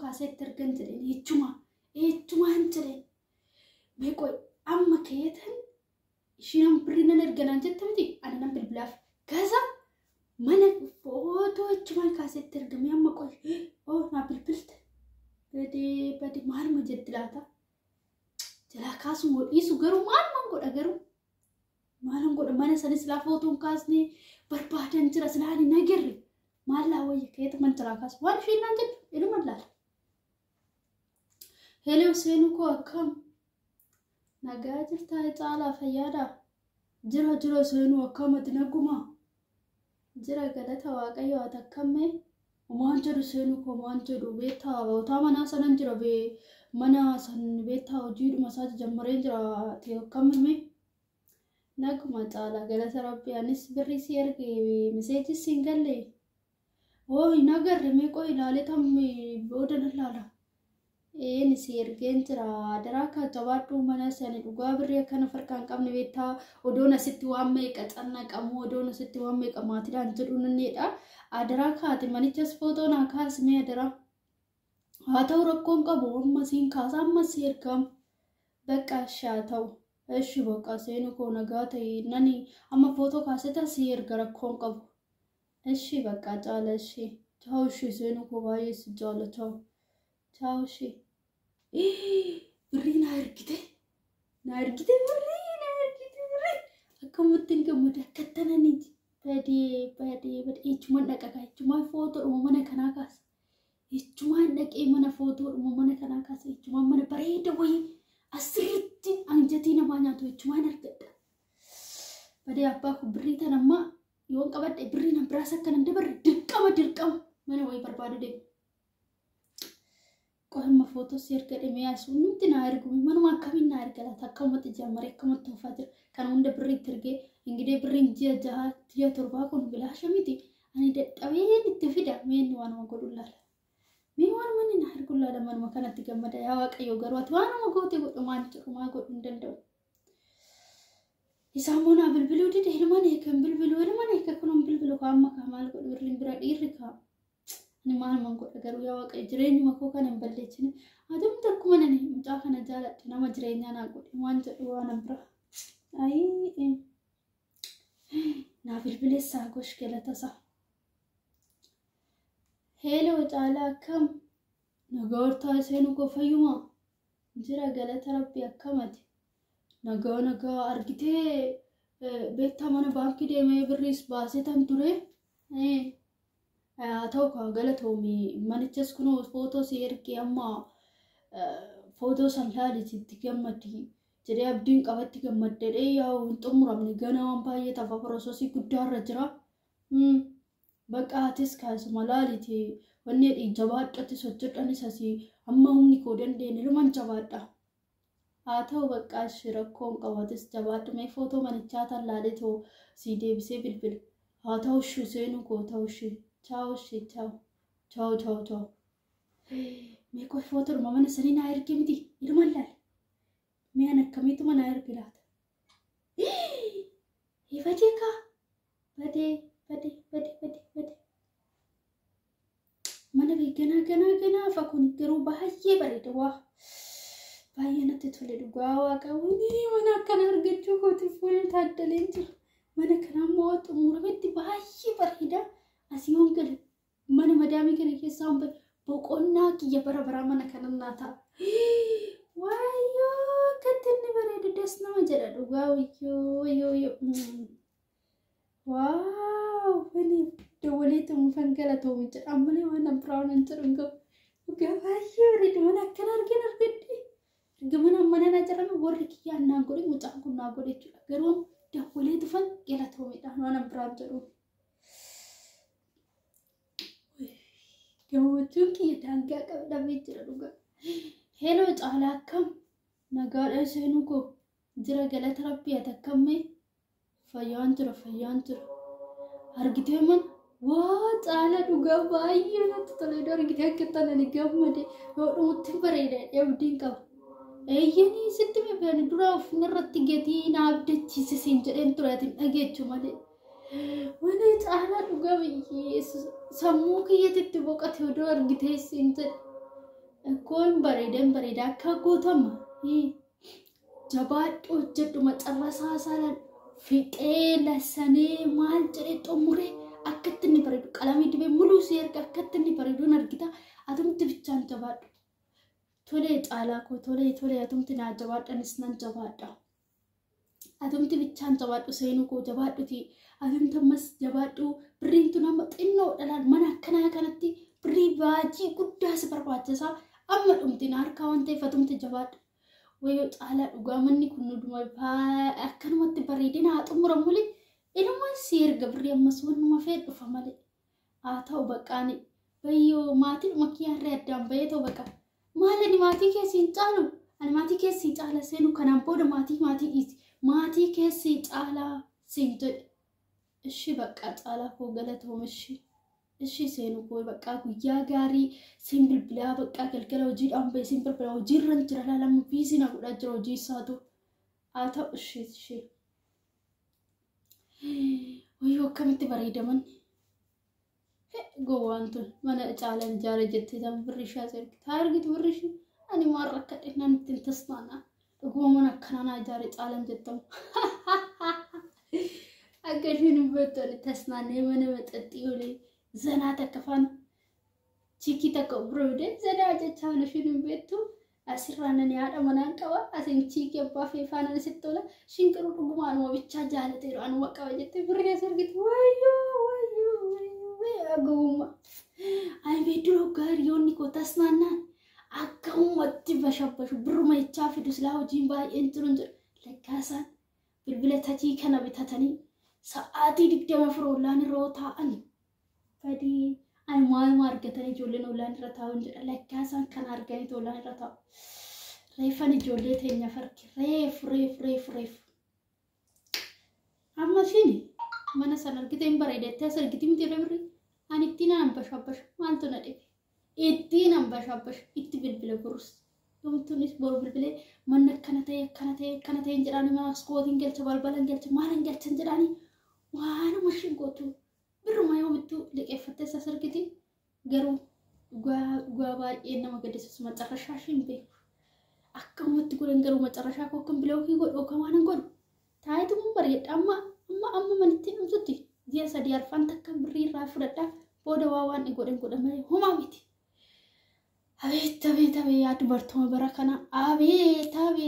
kaasee itti ergan jedheen jechumaa jechumaan jedheen. Mee qoy amma keetan ishiin birrii nan erganaan jette miti ani nan bilbilaaf gaza mana footoo jechumaan kaasee itti ergamee amma qoy oo naa bilbilte badee badee maaluma jetti laata jalaa kaasuma dhiisu garuu maaluman godha garuu maalan godha mana sanis laa footoon kaasnee barbaadan jira silaa ani nagarre maal laa wayya keeta man jalaa kaasu waan isheen naan jettu iluma laala. Hello seenuu koo akkam nagaa jirtaa caalaa fayyaadhaa jira jira seenuu akkamati naguma jira galata waaqayyo ati akkammee maan jedhu seenuu koo maan jedhu beektaa bootaa manaa sanan jira bee mana san beektaa hojiidhuma isaa jammareen jira ati akkammee naguma caalaa galata rabbi anis birrii si erge miseejis siin galle oo hin agarre mee qoy ilaalee tam booda nan laala. Een si ergeen jira adaraa ka jabaadhu mana sani dhugaa birrii akkana farkaan qabne beektaa odoon asitti waan meeqa cannaqamu odoon asitti waan meeqa maatiidhaan jedhu nanneedha. Adaraa kaate manichas footoo naa kaasmee adaraa. Haa ta'u rakkoon qabu amma siin kaasa amma si ergamu. Bakka haa ta'u. Eshi bakka seenu koo nagaa ta'e nani amma footoo kaaseta si erga rakkoon qabu. Eshi bakka caala eshi. Chaaw eshi seenu koo baay'ee si jaala chaaw. Chaaw eshi. Birrii naa ergite. Naa ergite birrii naa ergite birrii. Akkamatti hin gammade akkattananii badee badee badee jechumaan dhaqa kaa jechumaan footoodhuma mana kanaa kaasa. Jechumaan dhaqee mana footoodhuma mana kanaa kaasa jechumaan mana bareeda wayii asirratti anjatii namaa nyaatu jechumaan argadha. Badee abbaa kun birrii tan ammaa yoon qabadhe birrii nan biraas akka nan dabarre dirqama dirqama mana wayii barbaadu deema. Qo'amma footoo si erga dhimee asuu nuti naa ergu manuma akkamiin naa erga laata akkamatti jammaree akkamatti oofaa jira kan hunda birrii itti ergee ingidee birriin ji'a jaha ji'a torbaa kun bilaasha miti ani dadhabeen itti fida mee inni waanuma godhu laala. Mee waanuma inni naa ergu laala manuma kanatti gammada yaa waaqayyo garuu ati waanuma goote godhu maal jedhu maa godhu hin danda'u. Isaan immoo naa bilbiluu dide ilmaan eekan bilbiluu ilmaan eeka kun bilbilu kaa amma kaa maal godhu birriin bira dhiirri kaa. Ani maaluman godha garuu yaa waaqayyo jireenyuma koo kana hin balleessine. Atumti akkuma nani mucaa kana jaaladhe nama jireenyaa naa godhe waan jedhu waan bira. Ayii naa bilbileessaa gosh galatasaa. Heeloo caalaa akkam nagaa hortaa seenu koo fayyuma jira galata rabbi akkamati. Nagaa nagaa argitee beektaa mana baankii deemee birriis baasee tan ture. Haa ta'u kaa galatoomi manichas kunoo footoo si ergee amma footoo san laaliti itti gammadi jedhee abdiin qabatti gammaddee yaa'u hin xumuramne gana waan baay'ee tafa piroosesii guddaarra jira. Bakka atis kaasuma laaliti wanni jedhi jabaadhatis hojjedhanis asii amma humni koo dandeenye luman jabaadha. Haa ta'u bakka ishee rakkoon qabates jabaadhu mee footoo manichaa tan laaletoo si deebisee bilbila. Haa ta'u ishee seenuu koo ta'u ishee. Chaaw ishee chaaw. Chaaw chaaw chaaw. Mee qoy footoodhuma mana sanii naa erge miti ilman laala. Mee an akkamiituma naa erge laata? Badee kaa. Badee badee badee badee badee. Mana bee ganaa ganaa ganaa fa kun garuu baay'ee bareeda waa. Baay'ee natti tole dhugaa waaqa wani mana akkana argachuu kootiif wal taaddaleen jira. Mana kana immoo xumurametti baay'ee bareeda. Asii yoon gale mana madaamii kana keessaa hin boqonnaa kiyya bara baraa mana kana naa ta'a. Wayyoo akkatti inni bareedu das nama jedha dhugaa wayyoo wayyoo wayyoo. Waaw wani dawwalee xumufan galatoomi jedha ammalee waan biraan hin jedhu hin qabu. Dhugaa baay'ee bareeda mana akkana argin argadhe. Erga mana mana na jedhame warri kiyyaan naa godhe mucaan kun naa godhe jechuudha. Garuu dawwalee tufan galatoomidha waan biraan jedhu. Gammachuun kiyya daangaa qabdamee jira dhugaa. Heeloo caalaa akkam nagaadha seenuu koo jira galata rabbii ati akkammee fayyaan jira fayyaan jira. Argitee mana waa caalaa dhugaa baay'ee natti tole iddoo argitee akka itti ani gammade yoo dhumutti bareeda abdiin qaba. Eeyyanii sitti miidhaan dura of irratti gatii na abdachiise siin jedheen ture ati hin dhageechu malee. Wani caalaa dhugaa biyyee sammuu kiyyatti itti boqote odoo argitee siin jedhe. Kun bareeda bareeda akka guutama. Jabaadhu hojjedhu macarrasaa saalaan fixee lassanee maal jedhee xumuree akkatti inni bareedu qalamii dibee muluu si erga akkatti inni bareeduun argita. Atumti bichaan jabaadhu. Tolee caalaa koo tolee tolee atumti naa jabaadha anis nan jabaadha. Atumti bichaan jabaadhu seenuu koo jabaadhuti. Atumti ammas jabaadhu birriin tun amma xinnoo dhalaan mana akkanaa kanatti birrii baajii guddaa si barbaachisa. Amma dhumti na harkaa waan ta'eef atumti jabaadhu. Wayyoo caalaa dhugaa manni kun nuduma akkanumatti bareedina haa xumuramu malee inumaan si erga birrii ammas wannuma fedhe dhufa malee. Haa ta'u baqqaani bayyoo maatiidhuma kiyyaarree addaan bahee ta'u baqa. Maal ani maatii keessi hin caalu? Ani maatii keessi caala seenu kanaan booda maatii maatii dhiisi. Maatii keessi caalaa siin jedhe. Ishi baqqaa caalaa koo galatoom ishi. Ishi seenu koo baqqaa guyyaa gaarii siin bilbilaa baqqaa galgala hojiidhaan bahee siin bilbilaa hojiirra jira laalamu biizii na godhaa jira hojii isaatu. Haa ta'u ishi ishi. Wayyoo akkamitti bareedaman. Gowwaan tun mana caalaan ijaara jettee tan birri ishee as ergite. Haa ergitu birri ishee. Ani maal rakkadhe naan ittiin tasnaana. Dhuguma mana akkanaa naa ijaare caalaan jettamu. Akka isheen hin beektu ani tasnaanee mana maxaxxii olee zanaa takka faana chiikii takka bira fidee zanaa jechaa oole isheen hin beektu. Asirraa nani haadha manaan qaba. Asin chiikii abbaa fee faana asitti oola. Ishiin garuu dhuguma anuma bichaa jaalateeru anuma qaba jettee birri as ergite. Wayyoo wayyoo wayyoo gowwummaa. Ani beeddura hoggaa hiriyoonni koo tasnaannaan akkamumatti bashabbashu birruma jechaa fidu silaa hojiin baay'een jiru hin jedhu. Lakkaasaan bilbila tachii kana bitatanii sa'aatii 24 ollaan irra yoo taa'an badii ani maaluma argatanii ijoolleen ollaan irra taa'u hin jedha. Lakkaasaan kana arganii ollaan irra taa'u. Reeffan ijoollee teenya farki reefu reefu reefu reefu. Amma ishiin mana sana argite hin bareedattee as argiti miti irra birri. Ani ittiin an bashabbasha maaltu na dhibe. Ittiin an bashabbasha itti bilbila borus. Dhumtuunis boru bilbilee manni akkana ta'e akkana ta'e akkana ta'e hin jedhaani mana askootiin galcha balbala hin galcha maal hin galcha hin jedhaani waanuma ishiin gootu birruma yoomittuu liqeeffattee as argiti garuu dhugaa dhugaa baay'ee nama gaddisiisu macarrashaa ishee hin beeku. Akkamumatti godhan garuu macarrashaa koo akkan bilookii godhu yookaan waan hin godhu. Taa'eetuma bareedha amma amma amma manitti dhumtutti ji'a sadii arfan takka birrii irraa fudhadha booda waa waan godhan godhan malee homaa miti. Abeet abeet abeet yaa dubartooma bara kana abeet abeet.